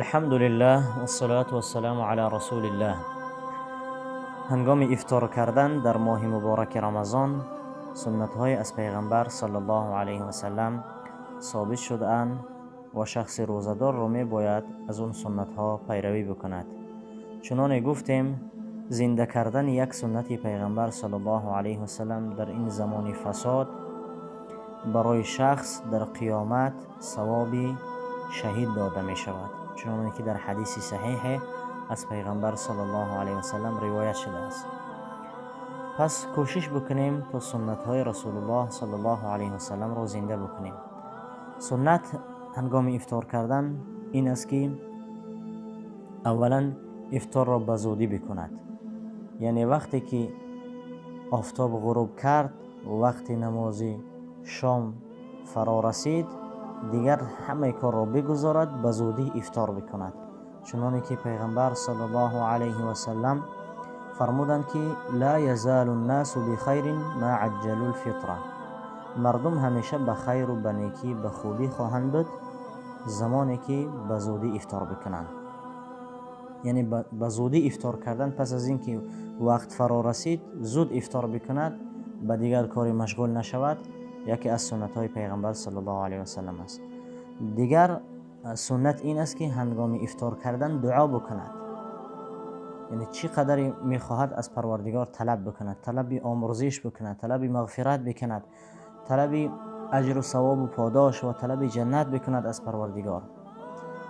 Алҳамдулиллаҳ вассалату вассаламу ала расулиллаҳ. Ҳангоми ифтор кардан дар моҳи мубораки Рамазон суннатҳое аз Пайғамбар саллаллоҳу алайҳи васаллам собит шудаанд ва шахси рӯзадорро мебояд аз он суннатҳо пайравӣ бикунад. Чуноне гуфтем, зинда кардани як суннати Пайғамбар саллаллоҳу алайҳи васаллам дар ин замони фасод барои шахс дар қиёмат савоби шаҳид дода мешавад, чуноне ки дар ҳадиси саҳиҳе аз Пайғамбар саллаллоҳу алайҳи васаллам ривоят шудааст. Пас кӯшиш бикунем то суннатҳои Расулуллоҳ саллаллоҳу алайҳи васалламро зинда бикунем. Суннат ҳангоми ифтор кардан ин аст, ки аввалан ифторро ба зудӣ бикунад, яъне вақте ки офтоб ғуруб кард, вақти намози шом фаро расид, дигар ҳамаи корро бигузорад, ба зудӣ ифтор бикунад, чуноне ки Пайғамбар саллаллоҳу алайҳи васаллам фармуданд, ки ла язалу ннасу бихайрин ма аҷҷалу лфитра. Мардум ҳамеша ба хайру ба некӣ, ба хубӣ хоҳанд буд, замоне ки ба зудӣ ифтор бикунанд. Яъне ба зудӣ ифтор кардан, пас аз ин ки вақт фаро расид, зуд ифтор бикунад, ба дигар коре машғул нашавад, яке аз суннатҳои Пайғамбар саллаллоҳу алайҳи васаллам аст. Дигар суннат ин аст, ки ҳангоми ифтор кардан дуо бикунад, яъне чӣ қадаре мехоҳад аз Парвардигор талаб бикунад, талаби омурзиш бикунад, талаби мағфират бикунад, талаби аҷру савобу подош ва талаби ҷаннат бикунад аз Парвардигор,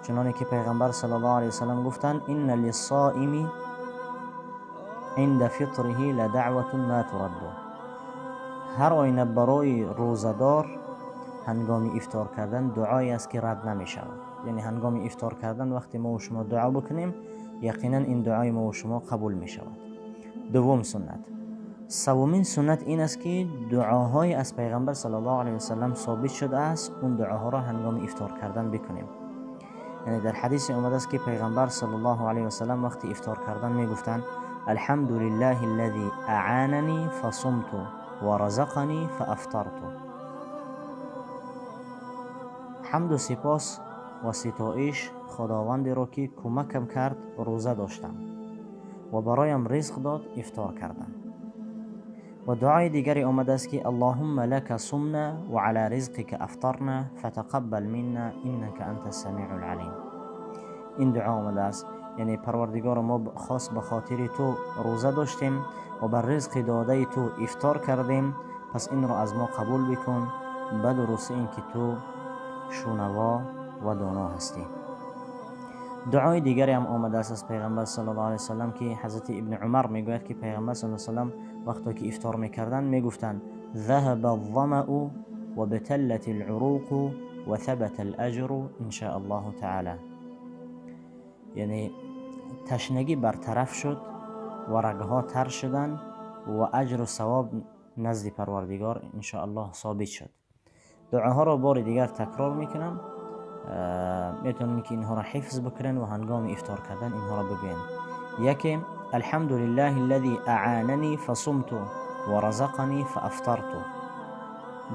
чуноне ки Пайғамбар саллаллоҳу алайҳи васаллам гуфтанд: инна лиссоими инда фитриҳи ладаъватун ма турадду. Ҳар оина барои рӯзадор ҳангоми ифтор кардан дуое аст, ки рад намешавад. Яъне ҳангоми ифтор кардан вақте мо шумо дуо бикунем, яқинан ин дуои мо шумо қабул мешавад. Дуввум суннат. Севумин суннат ин аст, ки дуоҳое аз Пайғамбар саллаллоҳу алайҳи васаллам собит шудааст, он дуоҳоро ҳангоми ифтор кардан бикунем. Яъне дар ҳадисе омадааст, ки Пайғамбар саллаллоҳу алайҳи васаллам вақти ифтор кардан мегуфтанд: алҳамду лиллаҳи аллази аъанани фасумту ва разақани фаафтарту. Ҳамду сипос ва ситоиш Худовандеро, ки кӯмакам кард, рӯза доштам, ва бароям ризқ дод, ифтор кардам. Ва дуои дигаре омадааст, ки аллоҳумма лака сумна ва ала ризқика афтарна фатақаббал минна иннака анта самиу лалим. Ин дуо омадааст, яъне Парвардигоро, мо хос ба хотири ту рӯза доштем ва бар ризқи додаи ту ифтор кардем, пас инро аз мо қабул бикун, ба дурустӣ ин ки ту шунаво ва доно ҳастӣ. Дуои дигаре ҳам омадааст аз Пайғамбар саллаллоҳу алайҳи васаллам, ки ҳазрати Ибни Умар мегӯяд, ки Пайғамбар саллаллоҳу алайҳи васаллам вақто ки ифтор мекарданд, мегуфтанд: ذهب الظمأ وابتلت العروق وثبت الأجر إن شاء الله تعالى. یعنی تشنگی برطرف شد و رگها تر شدند و اجر و ثواب نزد پروردگار ان شاء الله ثابت شد. دعاها را بار دیگر تکرار میکنم، میتونین که اینها را حفظ بکنن و هنگام افطار کردن اینها را بگوین. یکی: الحمد لله الذي اعانني فصمت ورزقني فافطرت.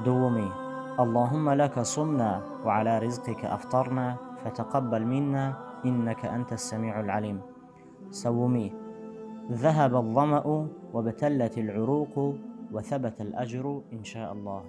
دومی: اللهم لك صمنا وعلى رزقك افطرنا فتقبل منا انك انت السميع العليم. سومي: ذهب الظمأ وابتلت العروق وثبت الأجر إن شاء الله.